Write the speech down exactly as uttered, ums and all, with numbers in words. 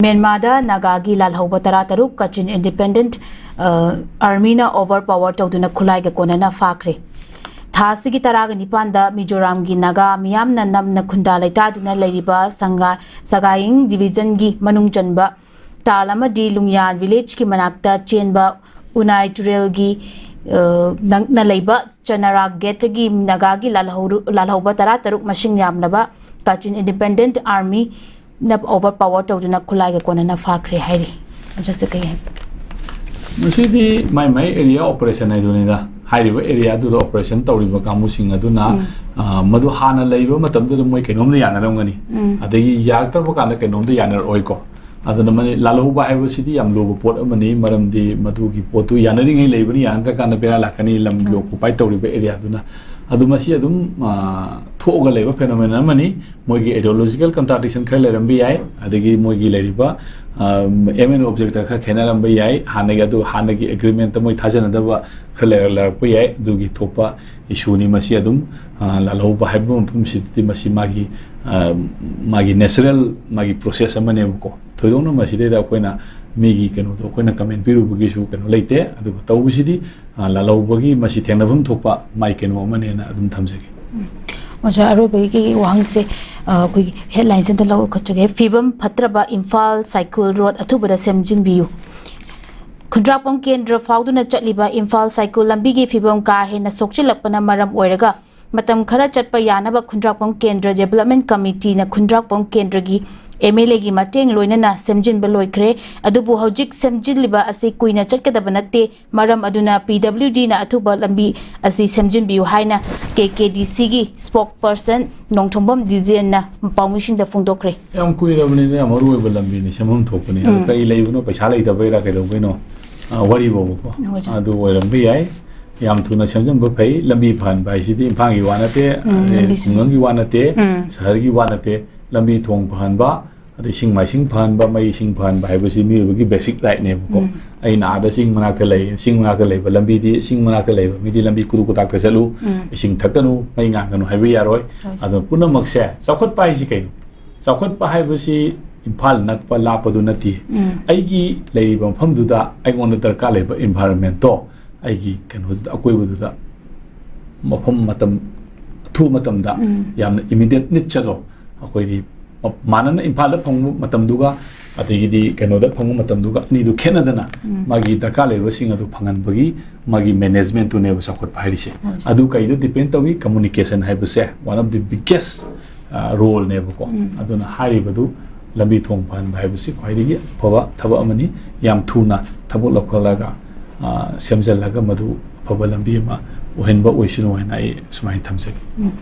ꯃ꯭ꯌꯥꯟꯃꯥꯔꯗ ꯅꯥꯒꯥꯒꯤ ꯂꯥꯜꯍꯧꯕ ꯇꯔꯥꯇꯔꯨꯛ ꯀꯆꯤꯟ ꯏꯟꯗꯤꯄꯦꯟꯗꯦꯟꯠ, ꯑ, ꯑꯥꯔꯃꯤꯅ over power ꯇꯧꯗꯨꯅ ꯈꯨꯠꯂꯥꯏꯒ ꯀꯣꯟꯅꯅ ꯐꯥꯈ꯭ꯔꯦ꯫ ꯊꯥ ꯑꯁꯤꯒꯤ ꯇꯔꯥꯒ ꯅꯤꯄꯥꯟꯗ ꯃꯤꯖꯣꯔꯥꯝꯒꯤ ꯅꯥꯒꯥ ꯃꯤꯌꯥꯝꯅ ꯅꯝꯅ ꯈꯨꯟꯗꯥ ꯂꯩꯇꯥꯗꯨꯅ ꯂꯩꯔꯤꯕ ꯁꯪꯒꯥ-, ꯁꯒꯥꯏꯡ ꯗꯤꯕꯤꯖꯟꯒꯤ ꯃꯅꯨꯡ ꯆꯟꯕ ꯇꯥꯜ ꯑꯃꯗꯤ ꯂꯨꯡꯌꯥꯟ ꯚꯤꯂꯦꯖꯀꯤ ꯃꯅꯥꯛꯇ ꯆꯦꯟꯕ ꯎꯅꯥꯏ ꯇꯨꯔꯦꯜꯒꯤ, ꯑ, ꯅꯛꯅ ꯂꯩꯕ ꯆꯅꯥꯔꯥ ꯒꯦꯠꯇꯒꯤ ꯅꯥꯒꯥꯒꯤ ꯂꯥꯜꯍꯧꯔꯨ-, ꯂꯥꯜꯍꯧꯕ ꯇꯔꯥꯇꯔꯨꯛ ꯃꯁꯤꯡ ꯌꯥꯝꯂꯕ ꯀꯆꯤꯟ ꯏꯟꯗꯤꯄꯦꯟꯗꯦꯟꯠ ꯑꯥꯔꯃꯤꯅ ꯑꯣꯚꯔ ꯄꯥꯋꯔ ꯇꯧꯗꯨꯅ ꯈꯨꯠꯂꯥꯏꯒ ꯀꯣꯟꯅꯅ ꯐꯥꯈ꯭ꯔꯦ ꯍꯥꯏꯔꯤ꯫ ꯑꯣꯖꯥꯁꯦ ꯀꯩ ꯍꯥꯏ? ꯃꯁꯤꯗꯤ ꯃꯥꯏ ꯃꯥꯏ ꯑꯦꯔꯤꯌꯥ ꯑꯣꯄꯔꯦꯁꯟ ꯍꯥꯏꯗꯨꯅꯤꯗ꯫ ꯍꯥꯏꯔꯤꯕ ꯑꯦꯔꯤꯌꯥꯗꯨꯗ ꯑꯣꯄꯔꯦꯁꯟ ꯇꯧꯔꯤꯕ ꯀꯥꯡꯕꯨꯁꯤꯡ ꯑꯗꯨꯅ, ꯎꯝ꯫ ꯑ, ꯃꯗꯨ ꯍꯥꯟꯅ ꯂꯩꯕ ꯃꯇꯝꯗꯨꯗ ꯃꯣꯏ ꯀꯩꯅꯣꯝꯗ ꯌꯥꯅꯔꯝꯒꯅꯤ꯫ ꯎꯝ꯫ ꯑꯗꯒꯤ ꯌꯥꯔꯛꯇꯕ ꯀꯥꯟꯗ ꯀꯩꯅꯣꯝꯗ ꯌꯥꯅꯔꯛꯑꯣꯏꯀꯣ꯫ ꯑꯗꯨꯅ ꯃꯅꯤ-, ꯂꯥꯜꯍꯧꯕ ꯍꯥꯏꯕꯁꯤꯗꯤ ꯌꯥꯝ ꯂꯨꯕ ꯄꯣꯠ ꯑꯃꯅꯤ, ꯃꯔꯝꯗꯤ ꯃꯗꯨꯒꯤ ꯄꯣꯠꯇꯨ ꯌꯥꯅꯔꯤꯉꯩ ꯂꯩꯕꯅꯤ, ꯌꯥꯅꯗ꯭ꯔꯀꯥꯟꯗ ꯕꯦꯔꯥ ꯂꯥꯛꯀꯅꯤ, ꯂꯝꯒꯤ ꯎꯝ꯫ ꯑꯣꯀꯨꯄꯥꯏ ꯇꯧꯔꯤꯕ ꯑꯦꯔꯤꯌꯥꯗꯨꯅ꯫ ꯑꯗꯨ ꯃꯁꯤ ꯑꯗꯨꯝ, ꯑ, ꯊꯣꯛꯑꯒ ꯂꯩꯕ ꯐꯦꯅꯣꯃꯦꯅꯟ ꯑꯃꯅꯤ꯫ ꯃꯣꯏꯒꯤ ꯑꯥꯏꯗꯤꯌꯣꯂꯣꯖꯤꯀꯦꯜ ꯀꯟꯇ꯭ꯔꯥꯗꯤꯛꯁꯟ ꯈꯔ ꯂꯩꯔꯝꯕ ꯌꯥꯏ, ꯑꯗꯒꯤ ꯃꯣꯏꯒꯤ ꯂꯩꯔꯤꯕ, ꯑ, ꯑꯦꯝ ꯑꯦꯟ ꯑꯣꯕꯖꯦꯛꯇ ꯈꯔ ꯈꯦꯠꯅꯔꯝꯕ ꯌꯥꯏ, ꯍꯥꯟꯅꯒꯤ ꯑꯗꯨ, ꯍꯥꯟꯅꯒꯤ ꯑꯦꯒ꯭ꯔꯤꯃꯦꯟꯇ ꯃꯣꯏ ꯊꯥꯖꯅꯗꯕ ꯈꯔ ꯂꯩꯔ-, ꯂꯩꯔꯛꯄ ꯌꯥꯏ꯫ ꯑꯗꯨꯒꯤ ꯊꯣꯛꯄ ꯏꯁꯨꯅꯤ ꯃꯁꯤ ꯑꯗꯨꯝ, ꯑ, ꯂꯥꯜꯍꯧꯕ ꯍꯥꯏꯕ ꯃꯐꯝꯁꯤꯗꯗꯤ ꯃꯁꯤ ꯃꯥꯒꯤ, ꯑ, ꯃꯥꯒꯤ ꯅꯦꯆꯔꯦꯜ ꯃꯥꯒꯤ ꯄ꯭ꯔꯣꯁꯦꯁ ꯑꯃꯅꯦꯕꯀꯣ꯫ ꯊꯣꯏꯗꯣꯛꯅ ꯃꯁꯤꯗꯩꯗ ꯑꯩꯈꯣꯏꯅ ꯃꯤꯒꯤ ꯀꯩꯅꯣꯗꯣ ꯑꯩꯈꯣꯏꯅ ꯀꯃꯦꯟ ꯄꯤꯔꯨꯕꯒꯤꯁꯨ ꯀꯩꯅꯣ ꯂꯩꯇꯦ꯫ ꯑꯗꯨꯒ ꯇꯧꯕꯁꯤꯗꯤ, ꯑ, ꯂꯥꯜꯍꯧꯕꯒꯤ ꯃꯁꯤ ꯊꯦꯡꯅꯐꯝ ꯊꯣꯛꯄ ꯃꯥꯏ ꯀꯩꯅꯣ ꯑꯃꯅꯦꯅ ꯑꯗꯨꯝ ꯊꯝꯖꯒꯦ꯫ ꯎꯝ꯫ ꯑꯣꯖꯥ, ꯑꯔꯣꯏꯕꯒꯤ ꯋꯥꯍꯪꯁꯦ, ꯑ, ꯑꯩꯈꯣꯏꯒꯤ ꯍꯦꯗꯂꯥꯏꯟꯁ ꯑꯝꯇ ꯂꯧꯈꯠꯆꯒꯦ꯫ ꯐꯤꯕꯝ ꯐꯠꯇ꯭ꯔꯕ ꯏꯝꯐꯥꯜ ꯁꯥꯏꯀꯨꯜ ꯔꯣꯗ ꯑꯊꯨꯕꯗ ꯁꯦꯝꯖꯤꯟꯕꯤꯌꯨ꯫ ꯈꯨꯟꯗ꯭ꯔꯥꯛꯄꯝ ꯀꯦꯟꯗ꯭ꯔ ꯐꯥꯎꯗꯨꯅ ꯆꯠꯂꯤꯕ ꯏꯝꯐꯥꯜ ꯁꯥꯏꯀꯨꯜ ꯂꯝꯕꯤꯒꯤ ꯐꯤꯕꯝ ꯀꯥ ꯍꯦꯟꯅ ꯁꯣꯛꯆꯤꯜꯂꯛꯄꯅ ꯃꯔꯝ ꯑꯣꯏꯔꯒ ꯃꯇꯝ ꯈꯔ ꯆꯠꯄ ꯌꯥꯅꯕ ꯈꯨꯟꯗ꯭ꯔꯥꯛꯄꯝ ꯀꯦꯟꯗ꯭ꯔ ꯗꯦꯕꯂꯞꯃꯦꯟ ꯀꯃꯤꯇꯤꯅ ꯈꯨꯟꯗ꯭ꯔꯥꯛꯄꯝ ꯀꯦꯟꯗ꯭ꯔꯒꯤ ꯑꯦꯝ ꯑꯦꯜ ꯑꯦꯒꯤ ꯃꯇꯦꯡ ꯂꯣꯏꯅꯅ ꯁꯦꯝꯖꯤꯟꯕ ꯂꯣꯏꯈ꯭ꯔꯦ꯫ ꯑꯗꯨꯕꯨ ꯍꯧꯖꯤꯛ ꯁꯦꯝꯖꯤꯜꯂꯤꯕ ꯑꯁꯤ ꯀꯨꯏꯅ ꯆꯠꯀꯗꯕ ꯅꯠꯇꯦ꯫ ꯃꯔꯝ ꯑꯗꯨꯅ ꯄꯤ ꯗꯕ꯭ꯂꯤꯎ ꯗꯤꯅ ꯑꯊꯨꯕ ꯂꯝꯕꯤ ꯑꯁꯤ ꯁꯦꯝꯖꯤꯟꯕꯤꯌꯨ ꯍꯥꯏꯅ ꯀꯦ ꯀꯦ ꯗꯤ ꯁꯤꯒꯤ ꯁ꯭ꯄꯣꯛꯄꯔꯁꯟ ꯅꯣꯡꯊꯣꯝꯕꯝ ꯗꯤꯖꯦꯟꯅ ꯄꯥꯎꯃꯤꯁꯤꯡꯗ ꯐꯣꯡꯗꯣꯛꯈ꯭ꯔꯦ꯫ ꯌꯥꯝ ꯀꯨꯏꯔꯕꯅꯤꯅ ꯌꯥꯝ ꯃꯔꯨ ꯑꯣꯏꯕ ꯂꯝꯕꯤꯅꯤ, ꯁꯦꯝꯐꯝ ꯊꯣꯛꯄꯅꯤ꯫ ꯑꯗꯣ ꯎꯝ꯫ ꯀꯔꯤ ꯂꯩꯕꯅꯣ, ꯄꯩꯁꯥ ꯂꯩꯇꯕꯩꯔꯥ ꯀꯩꯗꯧꯕꯩꯅꯣ, ꯑ, ꯋꯥꯔꯤꯕꯣꯕꯀꯣ꯫ ꯍꯣꯏ, ꯁꯥꯔ꯫ ꯑꯗꯨ ꯑꯣꯏꯔꯝꯕ ꯌꯥꯏ꯫ ꯌꯥꯝ ꯊꯨꯅ ꯁꯦꯝꯖꯤꯟꯕ ꯐꯩ꯫ ꯂꯝꯕꯤ ꯐꯍꯟꯕ ꯍꯥꯏꯁꯤꯗꯤ ꯏꯝꯐꯥꯜꯒꯤ ꯋꯥ ꯅꯠꯇꯦ, ꯎꯝ, ꯑꯗꯩ ꯂꯝꯕꯤꯁꯤ꯫ ꯈꯨꯡꯒꯪꯒꯤ ꯋꯥ ꯅꯠꯇꯦ, ꯎꯝ꯫ ꯁꯍꯔꯒꯤ ꯋꯥ ꯅꯠꯇꯦ꯫ ꯂꯝꯕꯤ ꯊꯣꯡ ꯐꯍꯟꯕ, ꯑꯗꯩ ꯏꯁꯤꯡ ꯃꯥꯏꯁꯤꯡ ꯐꯍꯟꯕ, ꯃꯩ ꯏꯁꯤꯡ ꯐꯍꯟꯕ ꯍꯥꯏꯕꯁꯤ ꯃꯤꯑꯣꯏꯕꯒꯤ ꯕꯦꯁꯤꯛ ꯔꯥꯏꯠꯅꯦꯕꯀꯣ꯫ ꯎꯝ꯫ ꯑꯩꯅ ꯑꯥꯗ ꯆꯤꯡ ꯃꯅꯥꯛꯇ ꯂꯩ, ꯆꯤꯡ ꯃꯅꯥꯛꯇ ꯂꯩꯕ ꯂꯝꯕꯤꯗꯤ, ꯆꯤꯡ ꯃꯅꯥꯛꯇ ꯂꯩꯕ ꯃꯤꯗꯤ ꯂꯝꯕꯤ ꯀꯨꯗꯨ ꯀꯨꯗꯥꯛꯇ ꯆꯠꯂꯨ, ꯎꯝ꯫ ꯏꯁꯤꯡ ꯊꯛꯀꯅꯨ, ꯃꯩ ꯉꯥꯟꯒꯅꯨ ꯍꯥꯏꯕ ꯌꯥꯔꯣꯏ꯫ ꯍꯣꯏ꯫ ꯑꯗꯨꯅ ꯄꯨꯝꯅꯃꯛꯁꯦ, ꯆꯥꯎꯈꯠꯄ ꯍꯥꯏꯁꯤ ꯀꯩꯅꯣ? ꯆꯥꯎꯈꯠꯄ ꯍꯥꯏꯕꯁꯤ ꯏꯝꯐꯥꯜ ꯅꯛꯄ ꯂꯥꯞꯄꯗꯨ ꯅꯠꯇꯦ꯫ ꯎꯝ꯫ ꯑꯩꯒꯤ ꯂꯩꯔꯤꯕ ꯃꯐꯝꯗꯨꯗ ꯑꯩꯉꯣꯟꯗ ꯗꯔꯀꯥꯔ ꯂꯩꯕ environment ꯇꯣ, ꯑꯩꯒꯤ ꯀꯩꯅꯣꯗꯨꯗ, ꯑꯀꯣꯏꯕꯗꯨꯗ ꯃꯐꯝ ꯃꯇꯝ, ꯑꯊꯨꯕ ꯃꯇꯝꯗ ꯎꯝ꯫ ꯌꯥꯝꯅ immediate needs ꯑꯗꯣ ꯑꯩꯈꯣꯏꯗꯤ ꯃꯥꯟꯅꯅ ꯏꯝꯐꯥꯜꯗ ꯐꯪꯕ ꯃꯇꯝꯗꯨꯒ ꯑꯗꯒꯤꯗꯤ ꯀꯩꯅꯣꯗ ꯐꯪꯕ ꯃꯇꯝꯗꯨꯒ ꯑꯅꯤꯗꯨ ꯈꯦꯠꯅꯗꯅ ꯎꯝ꯫ ꯃꯥꯒꯤ ꯗꯔꯀꯥꯔ ꯂꯩꯕꯁꯤꯡ ꯑꯗꯨ ꯐꯪꯍꯟꯕꯒꯤ ꯃꯥꯒꯤ management ꯇꯨꯅꯦꯕ ꯆꯥꯎꯈꯠꯄ ꯍꯥꯏꯔꯤꯁꯦ꯫ ꯍꯣꯏ꯫ ꯑꯗꯨ ꯀꯩꯗ depend ꯇꯧꯏ? Communication ꯍꯥꯏꯕꯁꯦ one of the biggest, ꯑ, role ꯅꯦꯕꯀꯣ꯫ ꯎꯝ꯫ ꯑꯗꯨꯅ ꯍꯥꯏꯔꯤꯕꯗꯨ ꯂꯝꯕꯤ ꯊꯣꯡ ꯐꯍꯟꯕ ꯍꯥꯏꯕꯁꯤ ꯈ꯭ꯋꯥꯏꯗꯒꯤ ꯑꯐꯕ ꯊꯕꯛ ꯑꯃꯅꯤ꯫ ꯌꯥꯝ ꯊꯨꯅ ꯊꯕꯛ ꯂꯧꯈꯠꯂꯒ, ꯑ, ꯁꯦꯝꯖꯤꯜꯂꯒ ꯃꯗꯨ ꯑꯐꯕ ꯂꯝꯕꯤ ꯑꯃ ꯑꯣꯏꯍꯟꯕ ꯑꯣꯏꯁꯅꯨ ꯍꯥꯏꯅ ꯑꯩ ꯁꯨꯃꯥꯏꯅ ꯊꯝꯖꯒꯦ꯫ ꯎꯝ꯫